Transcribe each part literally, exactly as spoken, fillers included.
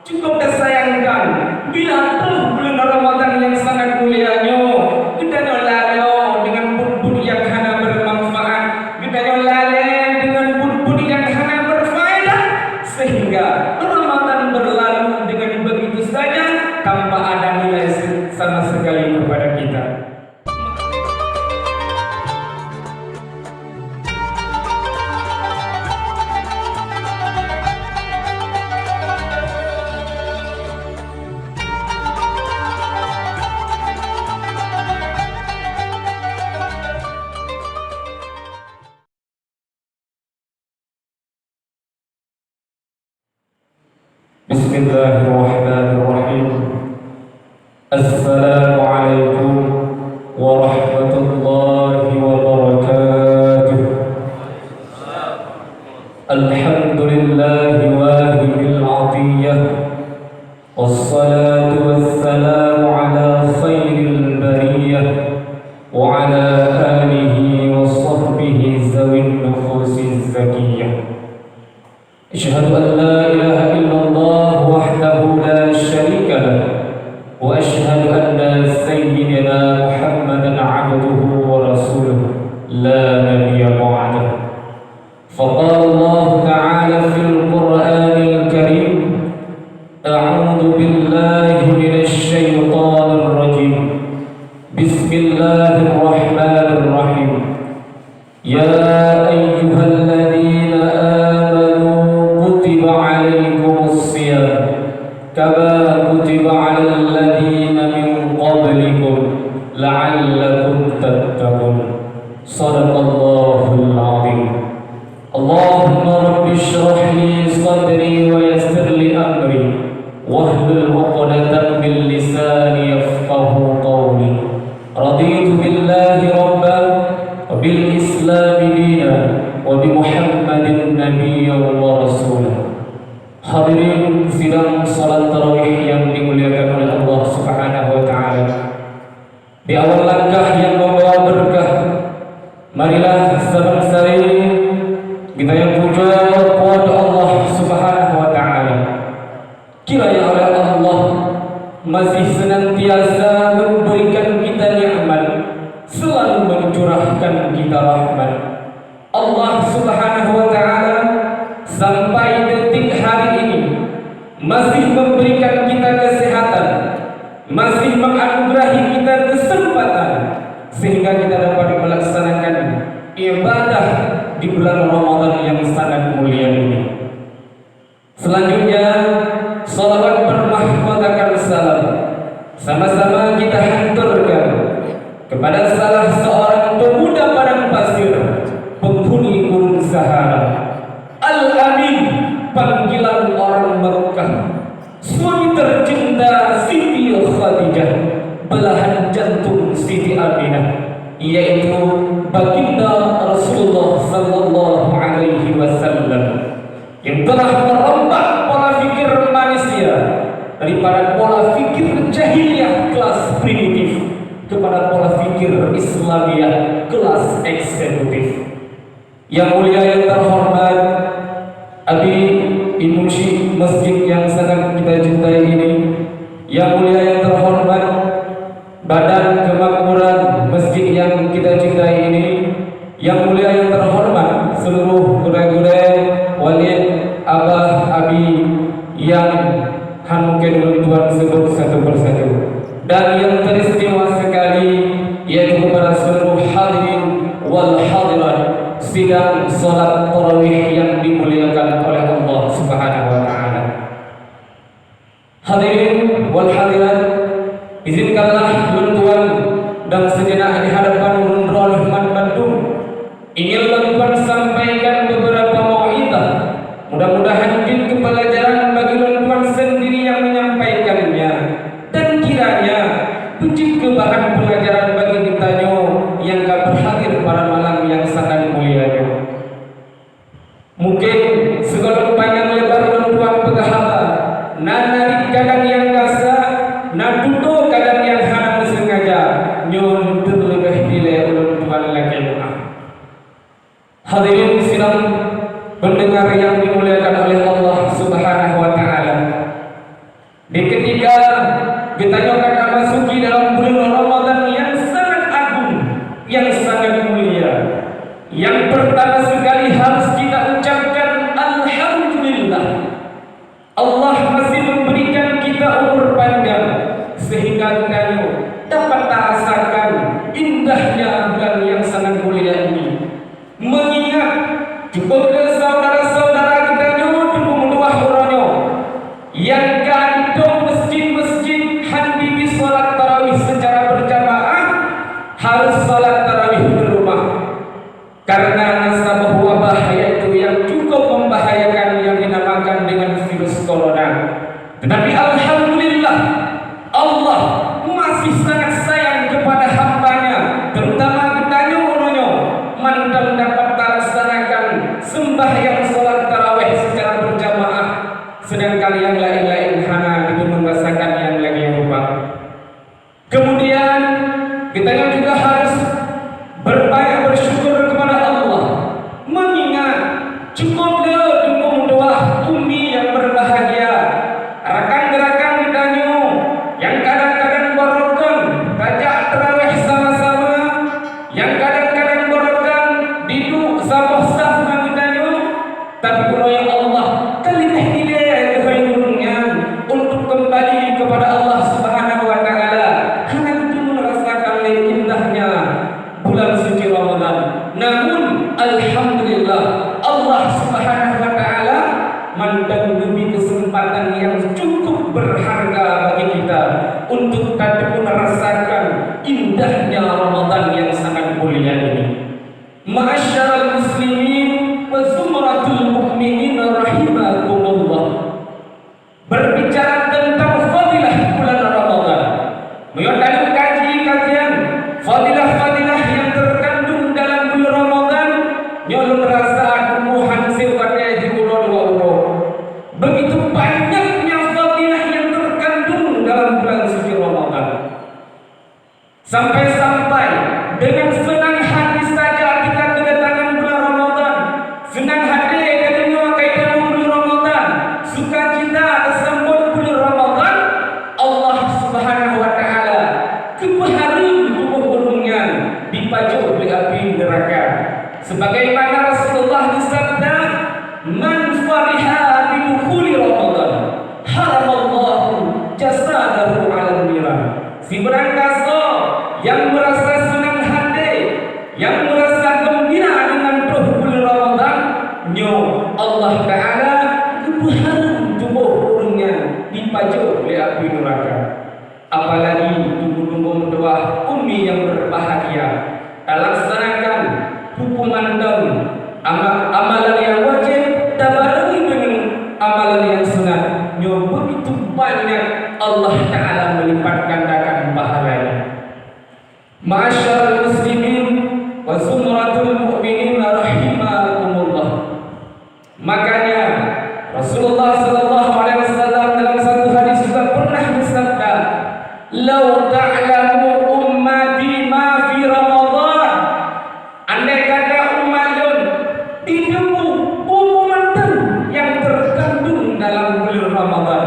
Cukup teusayangkan, bila troh buleuen Ramadhan nyang sangat mulia nyoe, geutanyoe lalée deungon buet-buet nyang hana beumanfaat, geutanyoe lalée deungon buet-buet nyang hana beufaedah, sehingga Ramadhan berlalu dengan begitu saja tanpa ada nilai se-, sama sekali kepada kita. Bismillahirrahmanirrahim. Assalamualaikum warahmatullahi wabarakatuh. Alhamdulillahi wahibil atiyah. Wassalatu wassalamu ala khairil bariyah wa ala alihi wa sahbihi zawin nufusiz zakiyah. Asyhadu an la ilaha illallah wahdahu la syarika lah, wa asyhadu anna sayyidina Muhammadan abduhu wa rasuluh, la nabiyya ba'dah. Faqala Allahu ta'ala fil Qur'anil Karim, a'udzu billahi minasy syaithanir rajim. Bismillahirrahmanirrahim. Ya ayyuhalladzina amanu kutiba alaikumus siyam kama kutiba alal ladzina min qablikum la'allakum tattaqun. Shadaqallahul azim. Allahumma rabbi shrah li sadri wa yassir li amri wahlul 'uqdatam min lisani yafqahu qawli. Raditu billahi rabban wa bil islami dina wa bi Muhammadin nabiyyan wa rasula. Hadirin sidang salat tarawih yang dimuliakan oleh Allah Subhanahu wa taala. Di awal langkah nyang membawa berkah, marilah saban-saban geutanyoe pujoe Po teu Allah Subhanahu wa taala. Kiranya oleh Allah masih senantiasa memberikan kita nikmat, selalu mencurahkan kita rahmat. Allah Subhanahu wa taala sampai detik hari ini masih memberikan kita kesehatan, masih menganugerahi kita kesempatan sehingga kita dapat melaksanakan ibadah di bulan Ramadan yang sangat mulia ini. Selanjutnya, salawat bermahkotakan salam sama-sama kita hanturkan kepada salah seorang pemuda padang pasir, penghuni Gurun Sahara, Al-Amin, panggilan orang Mekah, suami tercinta Siti Khadijah, belahan jantung Siti Aminah, yaitu Baginda Rasulullah sallallahu alaihi wasallam. Yang telah merombak pola fikir manusia daripada pola fikir jahiliyah kelas primitif kepada pola fikir Islamiyah kelas eksekutif. Yang mulia yang terhormat Abi Ibu Syik masjid yang sangat kita cintai ini, yang mulia yang terhormat Badan Kemakmuran masjid yang kita cintai ini, yang mulia yang terhormat seluruh gurée-gurée, walid, abah, abi yang han mungkin ulôn tuan sebut satu persatu, dan yang teristimewa sekali yaitu kepada seluruh hadirin wal hadirat sidang salat tarawih yang dimuliakan oleh Allah Subhanahu wa taala. Hadirin wal hadirat, izinkanlah lôn tuan dan sejenak di hadapan ulôn droeneuh mandum ingin lôn tuan sampaikan beberapa mau'izah. Mudah-mudahan jeuet keu pelajaran bagi lôn tuan sendiri yang menyampaikannya, dan kiranya beujeuet keu bahan pelajaran bagi geutanyoe nyang ka berhadir pada malam yang sangat mulia nyoe. Mungkin sigohlom panyang lebar lôn tuan peugah haba, na narit kadang nyang gasa, na tutoe kadang nyang hana meusengaja, nyoe teuleubeih dilée ulôn tuan lakée meu'ah. Hadirin sidang pendengar yang dimuliakan oleh Allah Subhanahu wa taala. Ketika geutanyoe ka masuki dalam bulan Ramadan yang sangat agung, yang sangat mulia, yang pertama sekali harus kita ucapkan alhamdulillah. Allah masih memberikan kita umur panjang sehingga geutanyoe dapat tarasakan indahnya bulan yang sangat mulia ini. Mengingat cukup le saudara-saudara geutanyoe teupeu meutuwah uroe nyoe nyang ka didong masjid-masjid han jibi salat tarawih secara berjamaah, harus salat tarawih di rumah. Karena na saboh wabah, yaitu yang cukup membahayakan yang dinamakan dengan virus corona. Tetapi alhamdulillah, Allah masih sangat sayang kepada hamba-Nya, terutama geutanyoe uroe nyoe, mantong dapat talaksanakan sembahyang salat tarawih secara berjamaah, sedangkan yang lain-lain hana gitu merasakan yang lagi rupa. Kemudian, geutanyoe juga harus berbanyak bersyukur kepada Allah, mengingat cukup le teupeu meutuwah umi yang berbahagia, rakan-rakan geutanyoe yang kadang-kadang baroekon tajak tarawih sama-sama, yang kadang-kadang baroekon diduek saboh saf ngon geutanyoe, tapi uroe nyan Allah ka leubeh ilée keuhai ureuëng nyan untuk kembali kepada Allah Subhanahu wa Ta'ala. Hana geuteumeung rasakan lé indahnya bulan suci Ramadan. Namun, alhamdulillah, Allah Subhanahu wa Ta'ala mantong geubri kesempatan yang cukup berharga bagi kita untuk tateupeue merasakan indahnya Ramadan yang sangat mulia ini. Ma'asyiral muslimin wa zumratul mu'minin rahimakumullah. Berbicara tentang fadilah bulan Ramadan, meunyoe tanyoe kaji kajian fadilah-fadilah yang terkandung dalam bulan Ramadan, nyoe lôn rasa teuma han sép watée jiuroe dua uroe. Begitu banyaknya fadilah yang terkandung dalam bulan suci Ramadan. Sampai-sampai dengan senang hati saja kita kedatangan bulan Ramadan, senang hati kita deungoe kaitan bulan Ramadan, sukacita tersambut bulan Ramadan, Allah Subhanahu wa Ta'ala geupeuhareuem tuboh ureuëng nyan dipajôh lé api neuraka. Sebagaimana Rasulullah bersabda, "Man fariha bidukhuli Ramadan, haramallahu jasadahu 'alan niran." Sibarang gasoe nyang meurasa seunang hati, nyang meurasa geumbira deungon troh buleuen Ramadhan, nyoe Allah Ta'ala geupeuhareuem tuboh ureuëng nyan dipajôh lé apui nuraka. Apalagi teungku-teungku meutuwah ummi nyang berbahagia, talaksanakan huköman dan ama-, amalan nyang wajéb tabarengi deungon amalan nyang sunat, nyoe beugitu banyak Allah Ta'ala meulipat gandakan pahalanya. Ma'asyiral muslimin wa zumratul mu'minin rahimakumullah. Makanya, Rasulullah sallallahu alaihi wasallam dalam satu hadis juga pernah bersabda, "Lau ta'lamu ummati ma fi Ramadhan." Andai kata umat lôn jiteupeu peue mantong nyang teukandong dalam buleuen Ramadhan,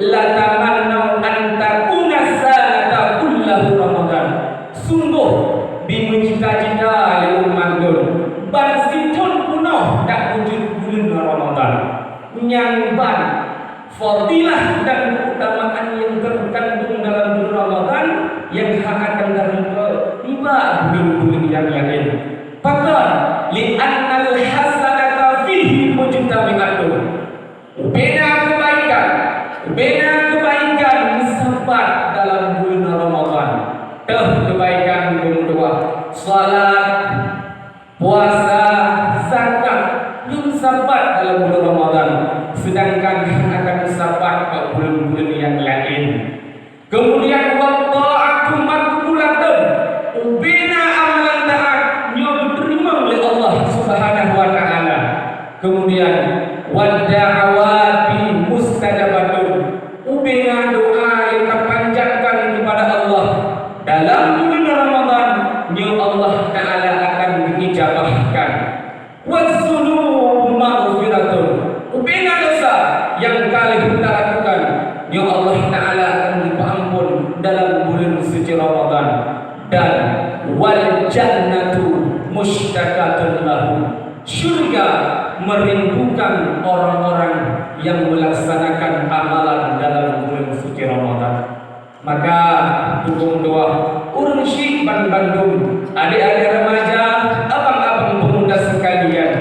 "Latamannau an takuna sanata kullahu Ramadhan." Sunggoh bimeucita-cita lé umat lôn ban sithon peunoh dak wujud buleuen Ramadhan. Nyan ban fadilah dan keutamaan nyang teukandong dalam buleuen Ramadhan nyang hana akan tarumpok nibak buleuen-buleuen nyang laén. Pakon? "Li'annal hasanata fihi mujtami'atun." Ubena keubaikan, ubena keubaikan meusapat dalam buleuen Ramadhan. Teuh keubaikan meutuwah, salat, puasa, zakat, nyan sapat dalam buleuen Ramadhan, seudangkan hana ka sapat bak buleuen-buleuen nyang laén. Keumudian, "Wa tha'atu maqbulatun," ubena amalan taat nyoe geuteurimong lé Allah Subhanahu wa Ta'ala. Keumudian, "Wa da'awati mustajabatun," merindukan orang-orang yang melaksanakan amalan dalam bulan suci Ramadan. Maka, dukung doa ureuëng syiek ban bandum, adék-adék remaja, abang-abang pemuda sekalian,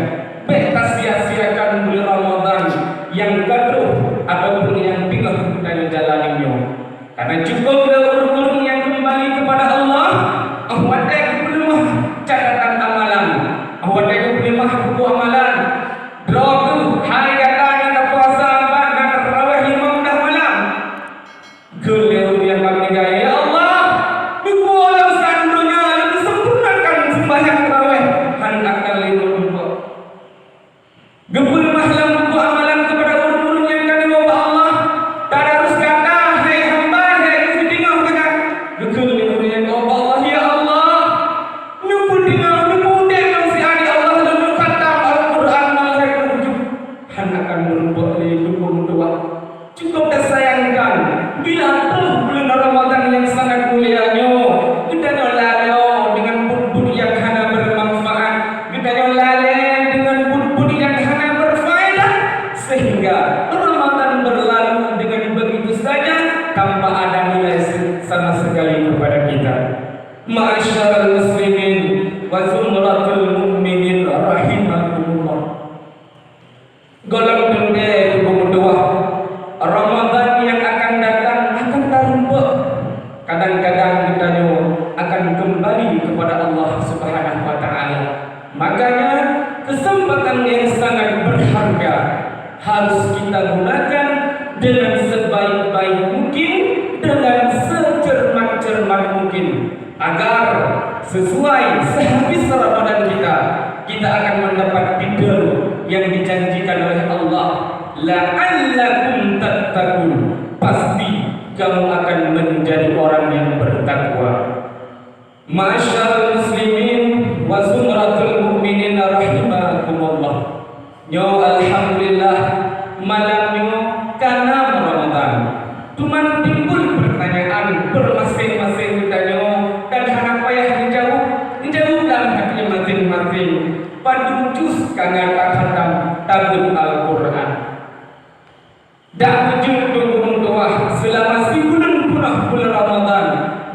bék tasia-siakan bulan Ramadan nyang ka troh ataupun nyang teungoh geutanyoe jalani nyoe. Karena cukup lé ureuëng-ureuëng nyang keumbali keupada Allah, óh watée geupeuleumah catatan amalan, óh watée geupeuleumah buku amalan. Droe kheueh hai gata nyang tapuasa ban na tarawéh limong blah malam. Kheun lé ureuëng nyang ka meuninggai, "Ya Allah, neupeue lôn saat donya lôn sempurnakan seumbahyang tarawéh hán akan lé lôn lumpah." Geupeuleumah lam buku amalan keupada ureuëng-ureuëng nyang ka neuwoe bak Allah, tadarus gata, hai hamba, hai geutanyoe gata. Geukheun lé ureuëng nyang ka neuwoe bak Allah, "Ya Allah, neupeudeungoe, neupeuudeb lôn siat, ya Allah, lôn khatam Al-Quran malaikat tujoh." Hán akan meurumpok lé dukung doa. Cukup teusayangkan, bila troh buleuen Ramadhan nyang sangat mulia nyoe, geutanyoe lalée deungon buet-buet nyang hana bermanfaat, geutanyoe lalée deungon buet-buet nyang hana berfaedah, sehingga Ramadhan berlalu dengan begitu saja tanpa ada nilai se-, sama sekali kepada kita. Ma'asyiral muslimin wa zumratul mu'minin rahimakumullah. Gohlom teuntée teupeu meutuwah, Ramadhan nyang akan datang akan tarumpok. Kadang-kadang geutanyoe akan keumbali keupada Allah Subhanahu wa Ta'ala. Makanya, keuseumpatan nyang sangat beurharga harus kita gunakan deungon seubaik-baik mungkin, deungon seuceurmat-ceurmat mungkin. Agar sesuai sehabis Ramadan kita, kita akan mendapat titel yang dijanjikan oleh Allah, "La'allakum tattaqun." Pasti kamu akan menjadi orang yang bertakwa. Ma'asyiral muslimin wa zumratul mu'minin rahimakumullah. Nyoe alhamdulillah, malam nyoe ka nam Ramadhan. Teuma timbul peurtanyaan beumaséng-maséng geutanyoe dan hana payah neujaweueb, neujaweueb lam haté maséng-maséng. Padum juz ka na takhatam tabeuet Al-Quran? Dak beujeuet teungku meutuwah, seulama sibuleuen peunoh buleuen Ramadhan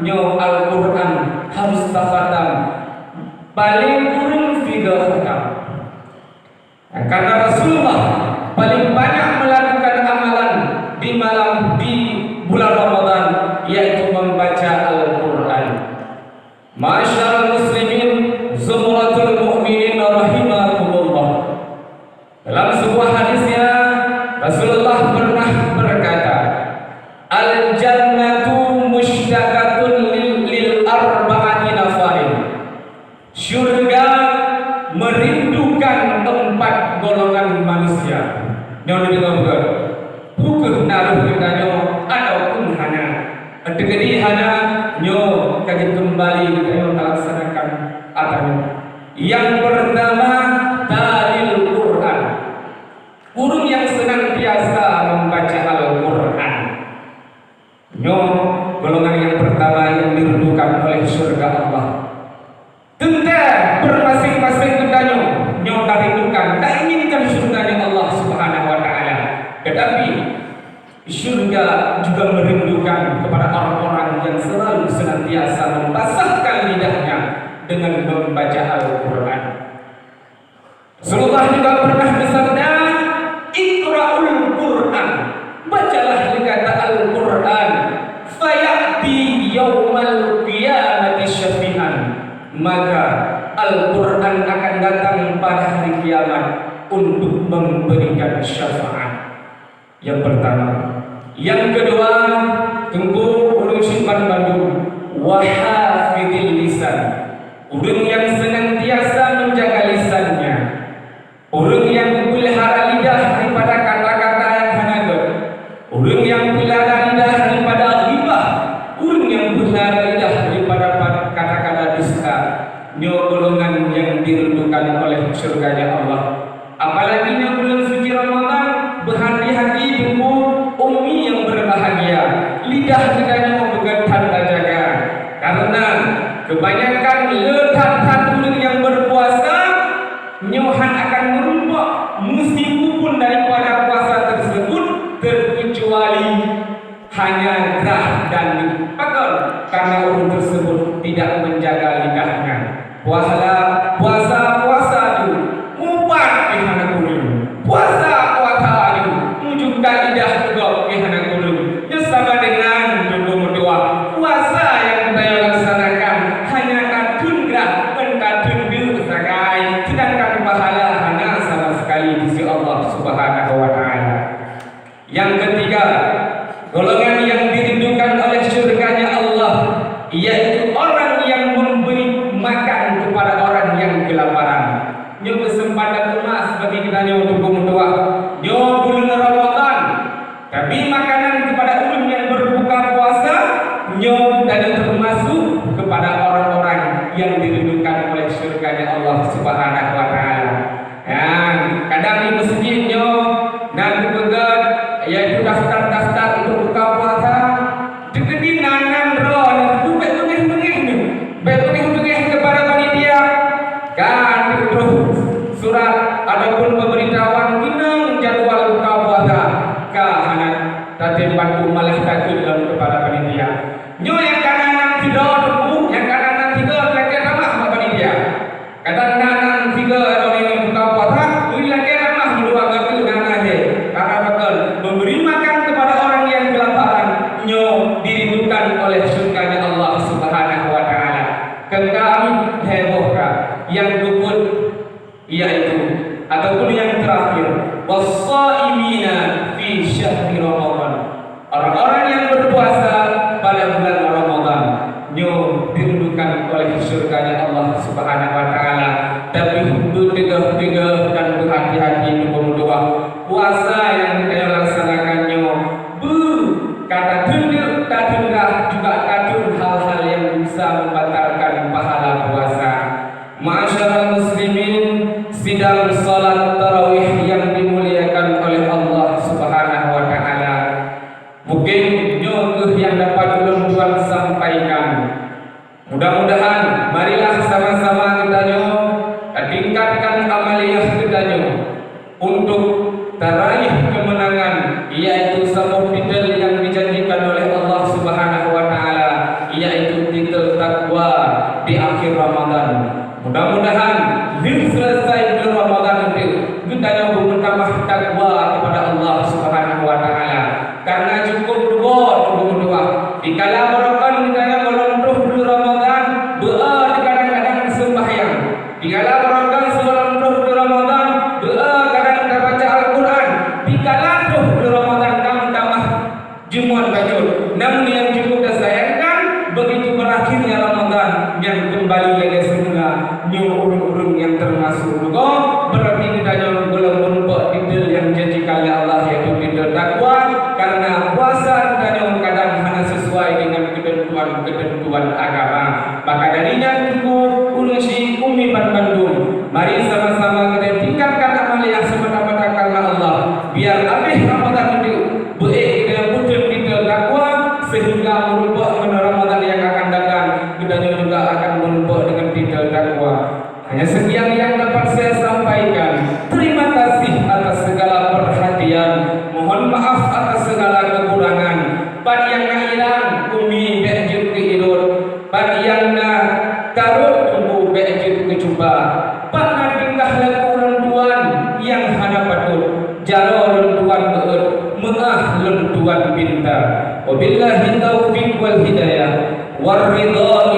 nyoe Al-Quran harus takhatam, paleng kureueng sigoe khatam. Karena Rasulullah paling banyak melakukan amalan di malam, di bulan Ramadan, yaitu membaca Al-Quran. Ma'asyiral muslimin, zumratul mu'minin rahimakumullah. Dalam sebuah hadisnya, Rasulullah pernah berkata, "Al-jannatu mushtaqatun lil, lil arba'ati nafarin." Syurga merindukan empat golongan manusia. Nyoe neudeungoe beutôi. Peu kheueh na rôh geutanyoe ataupun hana? Teukeudi hana, nyoe ka jeuet keumbali geutanyoe talaksanakan atra nyoe. Nyang peurtama, talil Quran. Ureuëng nyang seunantiasa membaca Al-Quran. Nyoe golongan nyang peurtama nyang dirindukan oleh syurga Allah. Teuntée beumaséng-maséng geutanyoe nyoe tarindukan, tainginkan syurganya Allah Subhanahu wa Ta'ala. Tetapi, syurga juga merindukan kepada orang-orang yang selalu senantiasa membasahkan lidahnya dengan membaca Al-Quran. Rasulullah juga pernah bersabda, "Iqra'ul Quran, bacalah lé gata Al-Quran, faya'ti yaumal qiyamati syafi'an, maka Al-Quran akan datang pada hari kiamat untuk memberikan syafaat." Nyang peurtama. Nyang keudua, teungku ureuëng syiek ban bandum, wa hafizil lisan. Ureuëng nyang seunantiasa menjaga lisannya. Ureuëng nyang peulihara lidah daripada kata-kata nyang hana gét. Ureuëng nyang peulihara lidah daripada ghibah. Ureuëng nyang peulihara lidah daripada pat-, kata-kata dusta. Nyoe golongan nyang dirindukan oleh syurganya Allah. Apalagi nyoe buleuen suci Ramadhan, beuhati-hati teungku ummi nyang berbahagia, lidah geutanyoe beugét that tajaga. Karena keubanyakan le that-that ureuëng nyang berpuasa, nyoe hán akan meurumpok, Kecuali hanya grah dan pakon, karena ureuëng tersebut tidak menjaga lidahnya. Puasa, puasa, puasa ju, mupat pih hana kureueng. Puasa, puasa ju, mujukkan lidah gob pih hana kureueng. Nyoe sama dengan tubuh meutuah. Puasa nyang geutanyoe laksanakan hanya tatheun grah ngon tatheun deuk sagai, sedangkan pahala hana sama sekali di sisi Allah Subhanahu wa Ta'ala. Yang ketiga, golongan yang dirindukan oleh syurganya Allah, yaitu orang yang memberi makan kepada orang yang kelaparan. Nyoe kesempatan emas bagi geutanyoe tubuh meutuah. Nyoe bulan Ramadan, tapi makanan kepada ulun yang berbuka puasa, nyoe dan termasuk kepada orang-orang yang dirindukan oleh syurganya Allah Subhanahu wa Ta'ala. Nyan, kadang di meuseujid nyoe na geupeugét, yaitu daftar-daftar untuk buka puasa. Teukeudi nan-nan droe nyan, bèk beungéh-beungéh nyoe. Bèk beungéh-beungéh keupada panitia. Ka troh surat ataupun pemberitahuan keunong jadwal buka puasa. Ka hana tatem bantu, malah takheun lom keupada panitia. Nyoe nyang ka na nan sigoe teungku, nyang ka na nan sigoe, lakèe tamah bak panitia. Kadang na nan sigoe droeneuh buka puasa, bri lakèe tamah meudua gaki na-na he. Karena beutôi, memberi makan kepada orang yang kelaparan nyoe dirindukan oleh syurganya Allah Subhanahu wa Ta'ala. Keu kami lhèe boh ka, nyang keupeuet, yaitu, ataupun yang terakhir, was-shaimina fi syahri Ramadan. Orang-orang yang berpuasa pada bulan Ramadan, nyoe dirindukan oleh syurganya Allah Subhanahu wa Ta'ala. Tapi beuteugah-teugah dan beuhati-hati, tubuh meutuah. Puasa nyang geutanyoe laksanakan nyoe, beu ka tatheun deuk, tatheun grah, juga tatheun hal-hal yang bisa membatalkan pahala puasa. Ma'asyiral muslimin, sidang salat tarawih yang dimuliakan oleh Allah Subhanahu wa Ta'ala. Mungkin nyoe kheueh nyang dapat ulôn tuan sampaikan. Mudah-mudahan marilah sama-sama geutanyoe tatingkatkan amaliyah geutanyoe untuk taraih keumeunangan, yaitu saboh titel nyang dijanjikan oleh Allah Subhanahu wa Ta'ala, yaitu titel takwa di akhir Ramadan. Mudah-mudahan lheueh seuleusoe buleuen Ramadan nyoe, geutanyoe beumeutamah takwa keupada Allah Subhanahu wa Ta'ala. Karena cukup dua, dua, dua. Dikala barokon geutanyoe goh lom troh buleuen Ramadan, beu-e kadang-kadang seumbahyang. Dikala barokon sigohlom troh buleuen Ramadan, beu-e kadang tabaca Al-Quran. Dikala troh buleuen Ramadan, tamah-tamah jeuet bacut. Namun yang cukup disayangkan, begitu berakhirnya Ramadan, nyan kembali lagèe semula, nyoe ureueng-ureueng nyang termasuk rugoe, berarti geutanyoe goh lom meurumpok titel nyang dijanjikan lé Allah, yaitu titel takwa, karena puasa geutanyoe kadang hana sesuai dengan ketentuan-ketentuan agama. Maka dari nyan, teungku, ureueng syik, umi banmandum, mari sama-sama geutanyoe tingkatkan amaliyah semata-mata karena Allah. Biar abéh Ramadan nyoe, beu-ék geutanyoe peutrön titel takwa, sehingga meurumpok ngon Ramadan nyang akan datang, geutanyoe juga akan meurumpok deungon titel takwa. Hanya sekian yang dapat saya sampaikan. Terima kasih atas segala perhatian. Mohon maaf atas segala kekurangan. Pat nyang na ilang, umi bèk jeuet keu irot. Pat nyang na tarot, teungku bèk jeuet keu cuba. Pat na tingkah laku lôn tuan nyang hana patôt. Jaroe lôn tuan beuet, meu'ah lôn tuan pinta. Wabillahi taufiq wal hidayah. War ridha